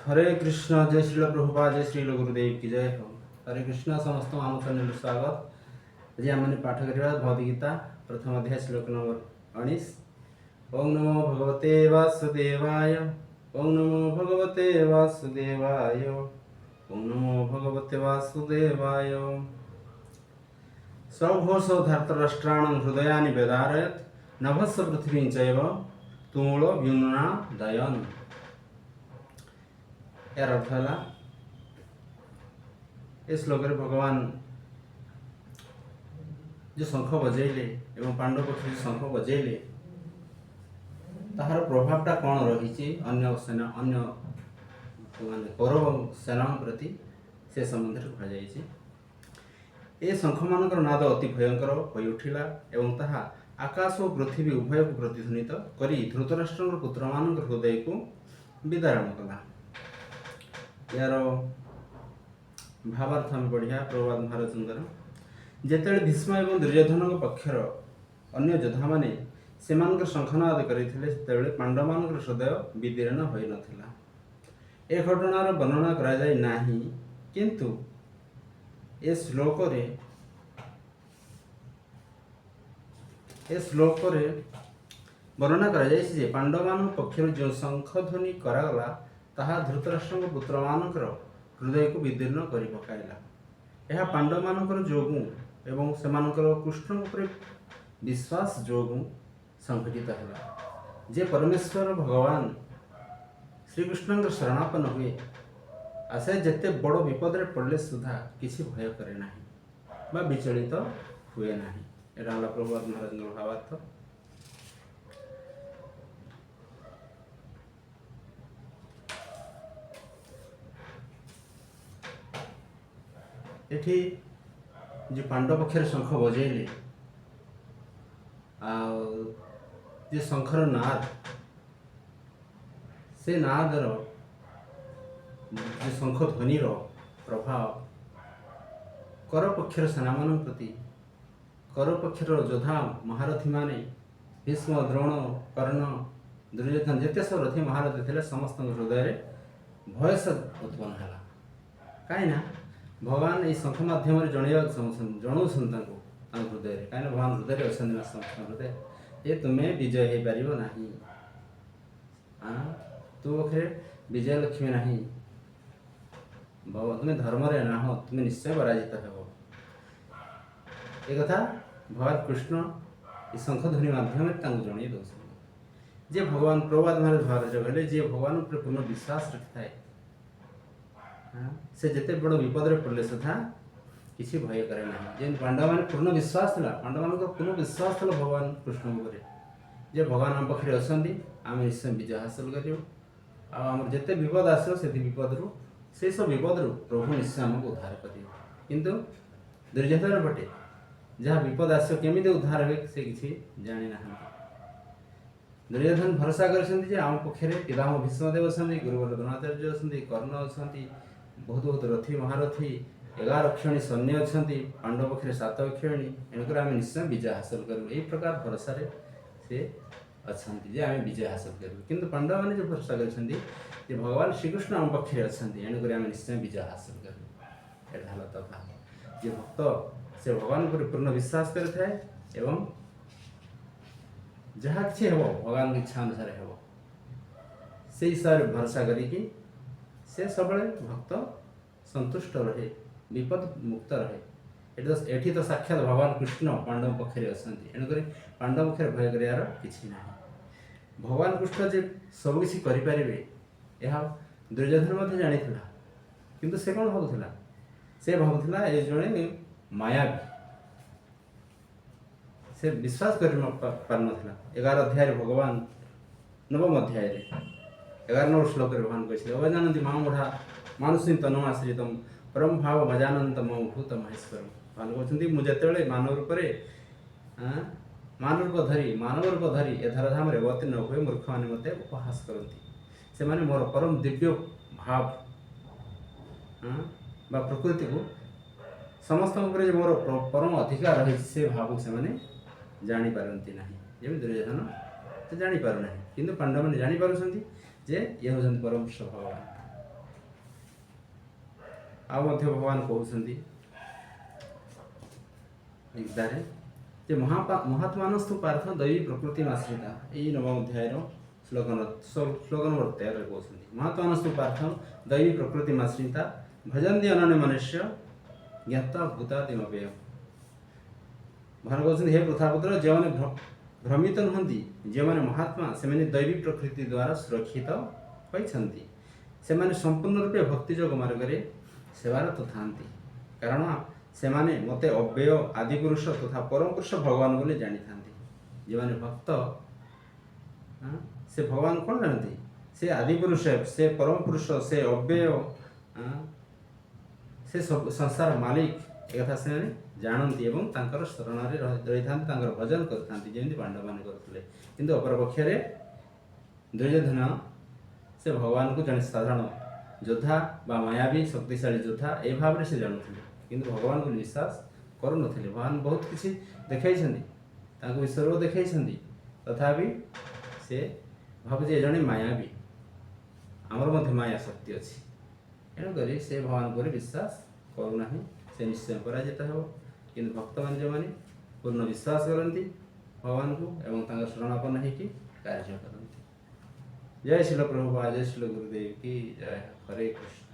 ହରେ କୃଷ୍ଣ, ଜୟ ଶ୍ରୀଲ ପ୍ରଭୁପାଦ, ଜୟ ଶ୍ରୀଲ ଗୁରୁଦେବ କି ଜୟ ହଉ। ହରେ କୃଷ୍ଣ, ସମସ୍ତଙ୍କୁ ଆମ ଚ୍ୟାନେଲରେ ସ୍ୱାଗତ। ଆଜି ଆମେ ପାଠ କରିବା ଭଗବଦ ଗୀତା ପ୍ରଥମ ଅଧ୍ୟାୟ, ଶ୍ଲୋକ ନମ୍ବର 19। ଓଁ ନମୋ ଭଗବତେ ବାସୁଦେବାୟ, ଓଁ ନମୋ ଭଗବତେ ବାସୁଦେବାୟ, ଓଁ ନମୋ ଭଗବତେ ବାସୁଦେବାୟ। ସୌଘୋଷ ଧର୍ତ୍ତରାଷ୍ଟ୍ରାଣଂ ହୃଦୟାନି ବେଦାରୟତ୍ ନଭସ୍ୟ ପୃଥିବୀଂ ଚୈବ ତୁମୁଳ ବ୍ୟୁନାଦୟନ୍। ଏହାର ଅର୍ଥ ହେଲା, ଏ ଶ୍ଲୋକରେ ଭଗବାନ ଯେଉଁ ଶଙ୍ଖ ବଜେଇଲେ ଏବଂ ପାଣ୍ଡବ ପକ୍ଷୀ ଯେଉଁ ଶଙ୍ଖ ବଜେଇଲେ, ତାହାର ପ୍ରଭାବଟା କ'ଣ ରହିଛି ଅନ୍ୟ ସେନା, ଅନ୍ୟ ମାନେ କୌରବ ସେନାଙ୍କ ପ୍ରତି, ସେ ସମ୍ବନ୍ଧରେ କୁହାଯାଇଛି। ଏ ଶଙ୍ଖମାନଙ୍କର ନାଦ ଅତି ଭୟଙ୍କର ହୋଇଉଠିଲା ଏବଂ ତାହା ଆକାଶ ଓ ପୃଥିବୀ ଉଭୟକୁ ପ୍ରତିଧ୍ୱନିତ କରି ଧୃତରାଷ୍ଟ୍ରଙ୍କ ପୁତ୍ରମାନଙ୍କ ହୃଦୟକୁ ବିଦାରଣ କଲା। ଏହାର ଭାବାର୍ଥ ଆମେ ପଢ଼ିବା ପ୍ରଭୁପାଦ ମହାରାଜଙ୍କର। ଯେତେବେଳେ ଭୀଷ୍ମ ଏବଂ ଦୁର୍ଯ୍ୟୋଧନଙ୍କ ପକ୍ଷର ଅନ୍ୟ ଯୋଦ୍ଧାମାନେ ସେମାନଙ୍କର ଶଙ୍ଖନାଦ କରିଥିଲେ, ସେତେବେଳେ ପାଣ୍ଡବମାନଙ୍କର ହୃଦୟ ବିଦୀର୍ଣ୍ଣ ହୋଇନଥିଲା। ଏ ଘଟଣାର ବର୍ଣ୍ଣନା କରାଯାଇ ନାହିଁ, କିନ୍ତୁ ଏ ଶ୍ଲୋକରେ ବର୍ଣ୍ଣନା କରାଯାଇଛି ଯେ ପାଣ୍ଡବମାନଙ୍କ ପକ୍ଷରୁ ଯେଉଁ ଶଙ୍ଖଧ୍ୱନି କରାଗଲା, ତାହା ଧୃତରାଷ୍ଟ୍ରଙ୍କ ପୁତ୍ରମାନଙ୍କର ହୃଦୟକୁ ବିଦୀର୍ଣ୍ଣ କରି ପକାଇଲା। ଏହା ପାଣ୍ଡବମାନଙ୍କର ଯୋଗୁଁ ଏବଂ ସେମାନଙ୍କର କୃଷ୍ଣଙ୍କ ଉପରେ ବିଶ୍ୱାସ ଯୋଗୁଁ ସଂଘଟିତ ହେଲା। ଯେ ପରମେଶ୍ୱର ଭଗବାନ ଶ୍ରୀକୃଷ୍ଣଙ୍କର ଶରଣାପନ୍ନ ହୁଏ ଆଉ ସେ ଯେତେ ବଡ଼ ବିପଦରେ ପଡ଼ିଲେ ସୁଦ୍ଧା କିଛି ଭୟ କରେ ନାହିଁ ବା ବିଚଳିତ ହୁଏ ନାହିଁ। ଏଇଟା ହେଲା ପ୍ରଭୁପାଦ ମହାରାଜଙ୍କର ଭାବାର୍ଥ। ଏଠି ଯେ ପାଣ୍ଡବ ପକ୍ଷରେ ଶଙ୍ଖ ବଜେଇଲେ ଆଉ ଯେ ଶଙ୍ଖର ନାଦ, ସେ ନାଦର, ଯେ ଶଙ୍ଖ ଧ୍ୱନିର ପ୍ରଭାବ କୌରବ ପକ୍ଷର ସେନାମାନଙ୍କ ପ୍ରତି, କୌରବ ପକ୍ଷର ଯୋଦ୍ଧା ମହାରଥୀମାନେ, ଭୀଷ୍ମ, ଦ୍ରୋଣ, କର୍ଣ୍ଣ, ଦୁର୍ଯ୍ୟୋଧନ, ଯେତେ ସବୁ ରଥୀ ମହାରଥୀ ଥିଲେ, ସମସ୍ତଙ୍କ ହୃଦୟରେ ଭୟ ଉତ୍ପନ୍ନ ହେଲା। କାହିଁକି ନା ଭଗବାନ ଏଇ ଶଙ୍ଖ ମାଧ୍ୟମରେ ଜଣେଇବାକୁ ଚାହୁଁଛନ୍ତି, ଜଣାଉଛନ୍ତି ତାଙ୍କୁ ତାଙ୍କ ହୃଦୟରେ। କାହିଁକିନା ଭଗବାନ ହୃଦୟରେ ଅଛନ୍ତି ନା, ସମସ୍ତଙ୍କ ହୃଦୟ, ଯେ ତୁମେ ବିଜୟ ହେଇପାରିବ ନାହିଁ, ତୋ ପାଖରେ ବିଜୟ ଲକ୍ଷ୍ମୀ ନାହିଁ, ତୁମେ ଧର୍ମରେ ନାହଁ, ତୁମେ ନିଶ୍ଚୟ ପରାଜିତ ହେବ। ଏ କଥା ଭଗବାନ କୃଷ୍ଣ ଏ ଶଙ୍ଖ ଧ୍ୱନି ମାଧ୍ୟମରେ ତାଙ୍କୁ ଜଣାଇ ଦେଉଛନ୍ତି। ଯେ ଭଗବାନ, ପ୍ରଭୁପାଦ ମହାରାଜ ଭାବରେ କହିଲେ, ଯିଏ ଭଗବାନ ଉପରେ ପୂର୍ଣ୍ଣ ବିଶ୍ୱାସ ରଖିଥାଏ, ସେ ଯେତେ ବଡ଼ ବିପଦରେ ପଡ଼ିଲେ ସୁଦ୍ଧା କିଛି ଭୟ କରେ ନାହିଁ। ଯେମିତି ପାଣ୍ଡବମାନେ ପୂର୍ଣ୍ଣ ବିଶ୍ୱାସ ଥିଲା, ପାଣ୍ଡବମାନଙ୍କର ପୂର୍ଣ୍ଣ ବିଶ୍ୱାସ ଥିଲା ଭଗବାନ କୃଷ୍ଣଙ୍କ ଉପରେ, ଯେ ଭଗବାନ ଆମ ପାଖରେ ଅଛନ୍ତି, ଆମେ ନିଶ୍ଚୟ ବିଜୟ ହାସଲ କରିବୁ ଆଉ ଆମର ଯେତେ ବିପଦ ଆସିବ, ସେତି ବିପଦରୁ, ସେଇ ସବୁ ବିପଦରୁ ପ୍ରଭୁ ନିଶ୍ଚୟ ଆମକୁ ଉଦ୍ଧାର କରିବେ। କିନ୍ତୁ ଦୁର୍ଯ୍ୟୋଧନ ପଟେ ଯାହା ବିପଦ ଆସିବ, କେମିତି ଉଦ୍ଧାର ହେବେ, ସେ କିଛି ଜାଣିନାହାନ୍ତି। ଦୁର୍ଯ୍ୟୋଧନ ଭରସା କରିଛନ୍ତି ଯେ ଆମ ପକ୍ଷରେ ପିତାମହ ଭୀଷ୍ମଦେବ ଅଛନ୍ତି, ଗୁରୁବର ଦ୍ରୋଣାଚାର୍ଯ୍ୟ ଅଛନ୍ତି, କର୍ଣ୍ଣ ଅଛନ୍ତି, ବହୁତ ବହୁତ ରଥୀ ମହାରଥୀ, 11 ଅକ୍ଷୌହିଣୀ ସୈନ୍ୟ ଅଛନ୍ତି, ପାଣ୍ଡବ ପକ୍ଷରେ 7 ଅକ୍ଷୌହିଣୀ, ଏଣୁକରି ଆମେ ନିଶ୍ଚୟ ବିଜୟ ହାସଲ କରିବୁ। ଏହି ପ୍ରକାର ଭରସାରେ ସେ ଅଛନ୍ତି ଯେ ଆମେ ବିଜୟ ହାସଲ କରିବୁ। କିନ୍ତୁ ପାଣ୍ଡବମାନେ ଯେଉଁ ଭରସା କରିଛନ୍ତି ଯେ ଭଗବାନ ଶ୍ରୀକୃଷ୍ଣ ଆମ ପକ୍ଷରେ ଅଛନ୍ତି, ଏଣୁକରି ଆମେ ନିଶ୍ଚୟ ବିଜୟ ହାସଲ କରିବୁ। ଏଇଟା ହେଲା ତଫାତ। ଯେ ଭକ୍ତ, ସେ ଭଗବାନ ଉପରେ ପୂର୍ଣ୍ଣ ବିଶ୍ୱାସ କରିଥାଏ ଏବଂ ଯାହା କିଛି ହେବ ଭଗବାନଙ୍କ ଇଚ୍ଛା ଅନୁସାରେ ହେବ, ସେଇ ହିସାବରେ ଭରସା କରିକି ସେ ସବୁବେଳେ ଭକ୍ତ ସନ୍ତୁଷ୍ଟ ରହେ, ବିପଦ ମୁକ୍ତ ରହେ। ଏଠି ତ ସାକ୍ଷାତ ଭଗବାନ କୃଷ୍ଣ ପାଣ୍ଡବ ପକ୍ଷରେ ଅଛନ୍ତି, ଏଣୁକରି ପାଣ୍ଡବ ପକ୍ଷରେ ଭୟ କରିବାର କିଛି ନାହିଁ। ଭଗବାନ କୃଷ୍ଣ ଯେ ସବୁକିଛି କରିପାରିବେ, ଏହା ଦୁର୍ଯ୍ୟୋଧନ ମଧ୍ୟ ଜାଣିଥିଲା। କିନ୍ତୁ ସେ କ'ଣ ଭାବୁଥିଲା? ସେ ଭାବୁଥିଲା ଏ ଜଣେ ମାୟାବୀ। ସେ ବିଶ୍ୱାସ କରି ପାରୁନଥିଲା। 11 ଅଧ୍ୟାୟରେ ଭଗବାନ, ନବମ ଅଧ୍ୟାୟରେ 11 ନମ୍ବର ଶ୍ଲୋକରେ ଭଗବାନ କହିଛନ୍ତି, ଅବଜାନନ୍ତି ମାଂ ମୂଢ଼ା ମାନୁଷୀଂ ତନୁମାଶ୍ରିତମ୍ ପରମ ଭାବ ଭଜାନନ୍ତ ମମ ଭୂତ ମହେଶ୍ୱର। ଭଗବାନ କହୁଛନ୍ତି, ମୁଁ ଯେତେବେଳେ ମାନବ ରୂପରେ, ମାନବ ରୂପ ଧରି ଏ ଧରାଧାମରେ ଅବତୀର୍ଣ୍ଣ ହୁଏ, ମୂର୍ଖମାନେ ମୋତେ ଉପହାସ କରନ୍ତି। ସେମାନେ ମୋର ପରମ ଦିବ୍ୟ ଭାବ ବା ପ୍ରକୃତିକୁ, ସମସ୍ତଙ୍କ ଉପରେ ଯେ ମୋର ପରମ ଅଧିକାର ରହିଛି, ସେ ଭାବକୁ ସେମାନେ ଜାଣିପାରନ୍ତି ନାହିଁ। ଯେମିତି ଦୁର୍ଯ୍ୟୋଧନ ସେ ଜାଣିପାରୁନାହିଁ, କିନ୍ତୁ ପାଣ୍ଡବମାନେ ଜାଣିପାରୁଛନ୍ତି ଯେ ଇଏ ହେଉଛନ୍ତି ପରମ ଭଗବାନ। ଆଉ ମଧ୍ୟ ଭଗବାନ କହୁଛନ୍ତି ଗୀତାରେ ଯେ ମହାତ୍ମାନସ୍ତୁ ପାର୍ଥ ଦୈବୀ ପ୍ରକୃତିମାଶ୍ରିତା। ଏଇ ନବମ ଅଧ୍ୟାୟର ଶ୍ଲୋକ ନମ୍ବର 13ରେ କହୁଛନ୍ତି, ମହାତ୍ମାନସ୍ତୁ ପାର୍ଥ ଦୈବୀ ପ୍ରକୃତିମାଶ୍ରିତା ଭଜନ୍ତି ଅନନ୍ୟ ମନସ୍ୟ ଜ୍ଞାତ୍ୱା ଭୂତାଦିମବ୍ୟୟମ୍। ଭଗବାନ କହୁଛନ୍ତି, ହେ ପୃଥାପୁତ୍ର, ଯେଉଁମାନେ ଭ୍ରମିତ ନୁହନ୍ତି, ଯେଉଁମାନେ ମହାତ୍ମା, ସେମାନେ ଦୈବୀ ପ୍ରକୃତି ଦ୍ୱାରା ସୁରକ୍ଷିତ ହୋଇଛନ୍ତି। ସେମାନେ ସମ୍ପୂର୍ଣ୍ଣ ରୂପେ ଭକ୍ତିଯୋଗ ମାର୍ଗରେ ସେବାରତ ଥାନ୍ତି, କାରଣ ସେମାନେ ମୋତେ ଅବ୍ୟୟ, ଆଦିପୁରୁଷ ତଥା ପରମ ପୁରୁଷ ଭଗବାନ ବୋଲି ଜାଣିଥାନ୍ତି। ଯେଉଁମାନେ ଭକ୍ତ, ସେ ଭଗବାନ କ'ଣ ଜାଣନ୍ତି? ସେ ଆଦିପୁରୁଷ, ସେ ପରମ ପୁରୁଷ, ସେ ଅବ୍ୟୟ, ସେ ସବୁ ସଂସାର ମାଲିକ, ଏକଥା ସେମାନେ ଜାଣନ୍ତି ଏବଂ ତାଙ୍କର ଶରଣରେ ରହିଥାନ୍ତି, ତାଙ୍କର ଭଜନ କରିଥାନ୍ତି, ଯେମିତି ପାଣ୍ଡବମାନେ କରୁଥିଲେ। କିନ୍ତୁ ଅପରପକ୍ଷରେ ଦୁର୍ଯ୍ୟୋଧନ, ସେ ଭଗବାନଙ୍କୁ ଜଣେ ସାଧାରଣ ଯୋଦ୍ଧା ବା ମାୟାବୀ ଶକ୍ତିଶାଳୀ ଯୋଦ୍ଧା, ଏ ଭାବରେ ସେ ଜାଣୁଥିଲେ, କିନ୍ତୁ ଭଗବାନଙ୍କୁ ବିଶ୍ୱାସ କରୁନଥିଲେ। ଭଗବାନ ବହୁତ କିଛି ଦେଖାଇଛନ୍ତି ତାଙ୍କୁ, ବିଶ୍ୱରୂପ ଦେଖାଇଛନ୍ତି, ତଥାପି ସେ ଭାବୁଛି ଏ ଜଣେ ମାୟାବୀ, ଆମର ମଧ୍ୟ ମାୟା ଶକ୍ତି ଅଛି। ଏଣୁକରି ସେ ଭଗବାନଙ୍କ ଉପରେ ବିଶ୍ୱାସ କରୁନାହିଁ, ସେ ନିଶ୍ଚୟ ପରାଜିତ ହେବ। କିନ୍ତୁ ଭକ୍ତମାନେ, ଯେଉଁମାନେ ପୂର୍ଣ୍ଣ ବିଶ୍ୱାସ କରନ୍ତି ଭଗବାନଙ୍କୁ ଏବଂ ତାଙ୍କ ଶରଣାପନ୍ନ ହେଇକି କାର୍ଯ୍ୟ କରନ୍ତି। ଜୟ ଶ୍ରୀଲ ପ୍ରଭୁପାଦ, ଜୟ ଶ୍ରୀଲ ଗୁରୁଦେବ କି ଜୟ। ହରେ କୃଷ୍ଣ।